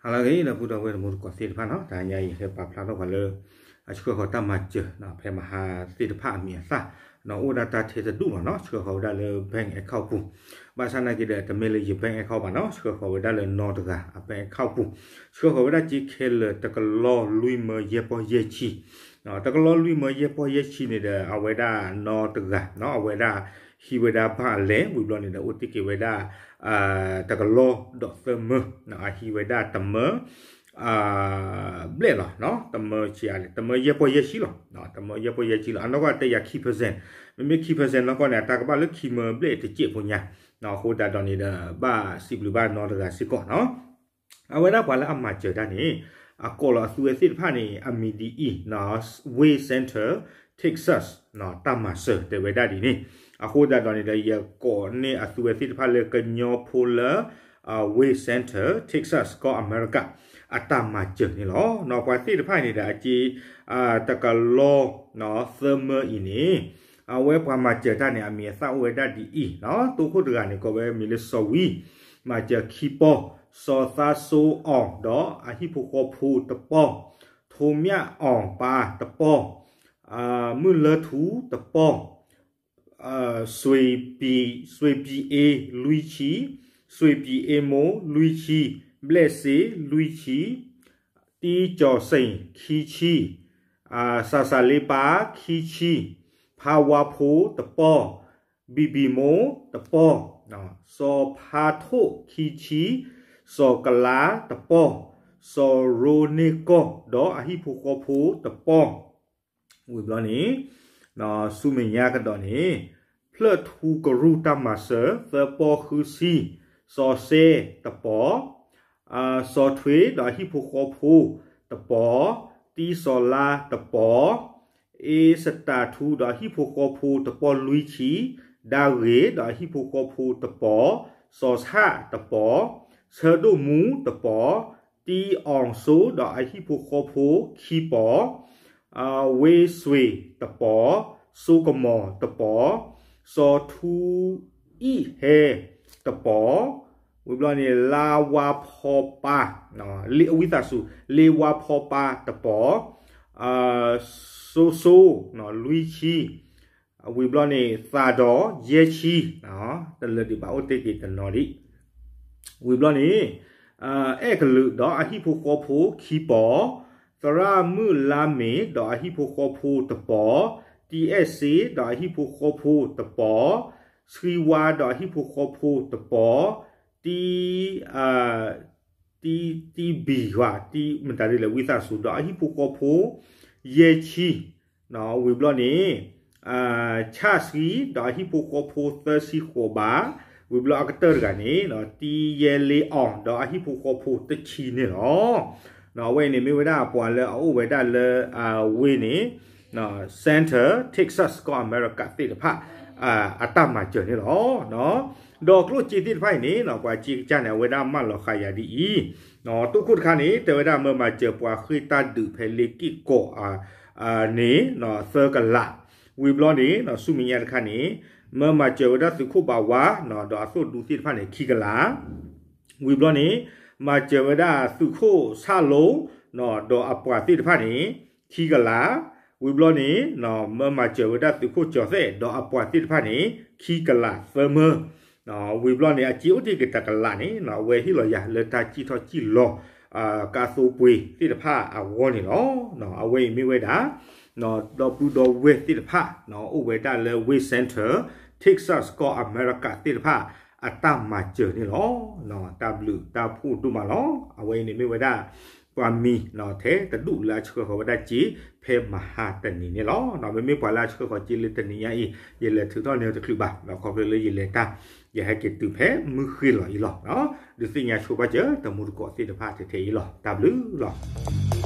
ဟါလၢအဂ့ၤ ဒီပုၢ်ဒီဝဲၢ်တံၤသကိးသ့ၣ်တဖၣ်နီၤ, တဟါညါအံၤ ဟဲပာ်ဖျါထီၣ်ပှၤလၢ အဆှၢဃီၤတၢ်မၤစၢၤ ဖဲမဟါသ့ၣ်တဖၣ်အမံၤအသၣ်နီၤ, အိၣ်ဝဲဒၣ်တၢ်ထဲတဒူၣ်လီၤနီၤ, ဆှၢဃီၤဝဲဒၣ်လၢ bank account ပူၤ, ဘၣ်ဆၣ်နာ်က့ဒီး တမ့ၢ်လၢယ bank account ဘၣ်နီၤ, ဆှၢဃီၤဝဲဒၣ်လၢနီတဂၤအ bank account ပူၤ, ဆှၢဃီၤဝဲဒၣ်စ့ခဲလၢာ်တကလီလွံၢ်မၢယဲၢ်ပီၢ်ယဲၢ်ဆံ တကလီလွံၢ်မၢယဲၢ်ပီၢ်ယဲၢ်ဆံန့ၣ်ဒီး အဝဲဒၣ်နီတဂၤနီၤ, အဝဲဒၣ်ဟံးဝဲဒၣ်ဘၣ်အလဲၣ်, ဝံၤဘျီန့ၣ်ဒီး အိၣ်တ့ၢ်က့ၤဝဲဒၣ် တကလီဒီးသၢမၢ, အဟံးဝဲဒၣ်တမၢ ဘျဲၣ်လီၤ, တမၢဆံးအါလဲၣ်, တမၢယဲၢ်ပီၢ်ယဲၢ်ဆံလီၤ, တမၢယဲၢ်ပီၢ်ယဲၢ်ဆံလီၤ, အနီၢ်ကီၢ်တဲယၤခံ percent, မ့မ့ၢ်ခံ percent နီၢ်ကီၢ်န့ၣ် အတၢ်ကဘၣ်လၢခံမၢဘျဲၣ်တစဲးဖိညါ, အဃိသတးဒီးန့ၣ်ဒီး ဘၣ်စံးဘျုးဘၣ်နီတဂၤစ့ၢ်ကီးနီၤ. အဝဲဒၣ်ပှၤလၢအမၤစၢၤတၢ်န့ၣ် အကိးလီၤအသုဝဲသ့ၣ်တဖၣ်န့ၣ် အမံၤဒ်အံၤ, Way Center Texas တၢ်မၤစၢၤတဲဝဲဒၣ်ဒ်န့ၣ်, အဃိသတးဒီးန့ၣ်ဒီး ယကိးန့ၢ်အသုဝဲသ့ၣ်တဖၣ်လၢကညီဖိလၢ Way Center Texas ကီၢ်အမဲရကၤ အတၢ်မၤစၢၤန့ၣ်လီၤ. နီၤ ပှၤသ့ၣ်တဖၣ်အံၤန့ၣ်ဒီး အက့ တကလီ သၢမၢအံၤန့ၣ် အဝဲပှၤမၤစၢၤတၢ်န့ၣ် အမံၤအသၣ်အိၣ်ဝဲဒၣ်ဒ်အံၤနီၤ, တိခိၣ်တဂၤန့ၣ် ကိးဝဲမံၤလၢစီၤဝံ, မၤစၢၤခံပီၢ်, စီၤသးစိအီၤ ဒီးအဟံၣ်ဖိဃီဖိတပီၢ်, ထိးမၠၣ်အီၤပၢ်တပီၢ်, မုၢ်လၢထူတပီၢ်, စွ့ၤပံၤအ့လွံၢ်ဆံ, စွ့ၤပံၤအ့မိၢ်လွံၢ်ဆံ, ဘျဲၣ်စ့လွံၢ်ဆံ, တံကၠီၤစ့ၣ်ခံဆံ, စၤစၤလ့ပၢ်ခံဆံ, ဖါဝါဖိတပီၢ်, ဘံၣ်ဘံၣ်မိၢ်တပီၢ်, စီၤဖါထိၣ်ခံဆံ, စီၤကလါတပီၢ်, စီၤရိန့ၢ်ကီၢ် ဒီးအဟံၣ်ဖိဃီဖိတပီၢ်, ဝံၤဘျီန့ၣ် ဆူမဲာ်ညါကဒီးန့ၣ် ဖျၢၣ်ထူကရူၢ်တၢ်မၤစၢၤ သၢပီၢ်ဃုဆံ, စီၤစဲတပီၢ်, စီၤထွ့ဒီးအဟံၣ်ဖိဃီဖိတပီၢ်, တံစီၤလါတပီၢ်, အ့စတၢ်ထူဒီးအဟံၣ်ဖိဃီဖိတပီၢ်လွံၢ်ဆံ, ဒၣ်ဂ့ၤဒီးအဟံၣ်ဖိဃီဖိတပီၢ်, စီၤဆၣ်တပီၢ်, ဆၢဒိၣ်မူတပီၢ်, တံအီၣ်စိဒီးအဟံၣ်ဖိဃီဖိခံပီၢ်, ဝ့စွ့ၤတပီၢ်, စိကမီၤတပီၢ်, စီၤထူအံၣ်ဟဲတပီၢ်, ဝံၤဘျီန့ၣ် လါဝါဖီပၢ်, လ့ဝံသးစူၤ လ့ဝါဖီပၢ်တပီၢ်, စိစိလွံၢ်ဆံ, ဝံၤဘျီန့ၣ် သးဒီးယဲၢ်ဆံ, တလၢာ်ဒံးဘၣ် အိၣ်တ့ၢ်က့ၤတနီၤဒံး, ဝံၤဘျီန့ၣ် အဲၣ်ကလုာ်ဒီးအဟံၣ်ဖိဃီဖိခံပီၢ်, သရၣ်မုၣ်လါမ့ၤဒီးအဟံၣ်ဖိဃီဖိတပီၢ်, တံအဲၣ်စ့ဒီးအဟံၣ်ဖိဃီဖိတပီၢ်, ဆှံဝါဒီးအဟံၣ်ဖိဃီဖိတပီၢ်, တံ တံ တံဘံၣ်ယွၤ တံမတၤဒ်လဲၣ် ဝံသးစူၤဒီးအဟံၣ်ဖိဃီဖိ ယဲၢ်ဆံ, ဝံၤဘျီန့ၣ် ဆၣ်ဆှံဒီးအဟံၣ်ဖိဃီဖိသၢဆံဃိးဘး, ဝံၤဘျီအကတၢၢ်တဂၤန့ၣ် တံယဲလ့အီၣ်ဒီးအဟံၣ်ဖိဃီဖိတဆံန့ၣ်လီၤ. အဝဲအံၤန့ၣ်မ့ၢ်ဝဲဒၣ်ပှၤလၢအအိၣ်ဝဲဒၣ်လၢ ဝ့ၢ်န့ၣ် Center Texas ကီၢ်အမဲရကၤသ့ၣ်တဖၣ် အတၢ်မၤစၢၤန့ၣ်လီၤ. ဒီးကျိၣ်စ့သ့ၣ်တဖၣ်အံၤန့ၣ် ပှၤစ့ကစၢ်န့ၣ် အဝဲဒၣ်မၢလီၤဃာ်ယၤဒ်အံၤ, တိခိၣ်တခါန့ၣ် တဲဝဲဒၣ်မၢမၤစၢၤပှၤဃ့ၢ်တၢ်ဒုးဖဲလ့က့ၢ်ကီး န့ၣ် သၢကလး, ဝံၤဘျီန့ၣ် ဆူမဲာ်ညါတခါန့ၣ် မၢမၤစၢၤဝဲဒၣ်သုးခိၣ်ဘးဝါ ဒီးအသိၣ်ဒူသ့ၣ်တဖၣ်န့ၣ် ခံကလး, ဝံၤဘျီန့ၣ် မၤစၢၤဝဲဒၣ်သုးခိၣ်ဆၣ်လိ ဒီးအပှၤသ့ၣ်တဖၣ်န့ၣ် ခံကလး, ဝံၤဘျီန့ၣ် မၢမၤစၢၤဝဲဒၣ်သုးခိၣ်ကၠီၤသဲၣ် ဒီးအပှၤသ့ၣ်တဖၣ်န့ၣ် ခံကလးသၢမၢ, ဝံၤဘျီန့ၣ် အစ့အိၣ်တ့ၢ်က့ၤတကလးန့ၣ် အဝဲဟ့ၣ်လီၤယၤလၢတၢ်စံၣ်ထီၣ်စံၣ်လီၤ ကါသိပှ့ၤသ့ၣ်တဖၣ်အဂီၢ်န့ၣ်လီၤ. အဝဲအံၤမ့ၢ်ဝဲဒၣ် ဒီပုၢ်ဒီဝဲၢ်သ့ၣ်တဖၣ် အိၣ်ဝဲဒၣ်လၢ West Center Texas ကီၢ်အမဲရကၤသ့ၣ်တဖၣ် အတၢ်မၤစၢၤန့ၣ်လီၤ. တၢ်ဘျုးတၢ်ဖှိၣ်ဒိၣ်မးလီၤ. အဝဲအံၤန့ၣ်မ့ၢ်ဝဲဒၣ် ပှၤမံၤထဲတဒူၣ်လၢအဆှၢဃီၤဝဲဒၣ်စ့ ဖဲမဟါတနံၤန့ၣ်လီၤ. မ့မ့ၢ်ပှၤလၢအဆှၢဃီၤစ့လၢတနံၤညါအံၤ ယလဲၤထုးထီၣ်န့ၢ်တချုးဘၣ် ခီဖျိလၢယလဲၤတၢ် ယဟဲက့ၤတုၤဖဲမုၢ်ဃ့ၢ်လီၤအံၤလီၤ. ဒုးသ့ၣ်ညါဆိပာ်စၢၤတမူတကိးသ့ၣ်တဖၣ်ထဲထဲအံၤလီၤ. တၢ်ဘျုးလီၤ.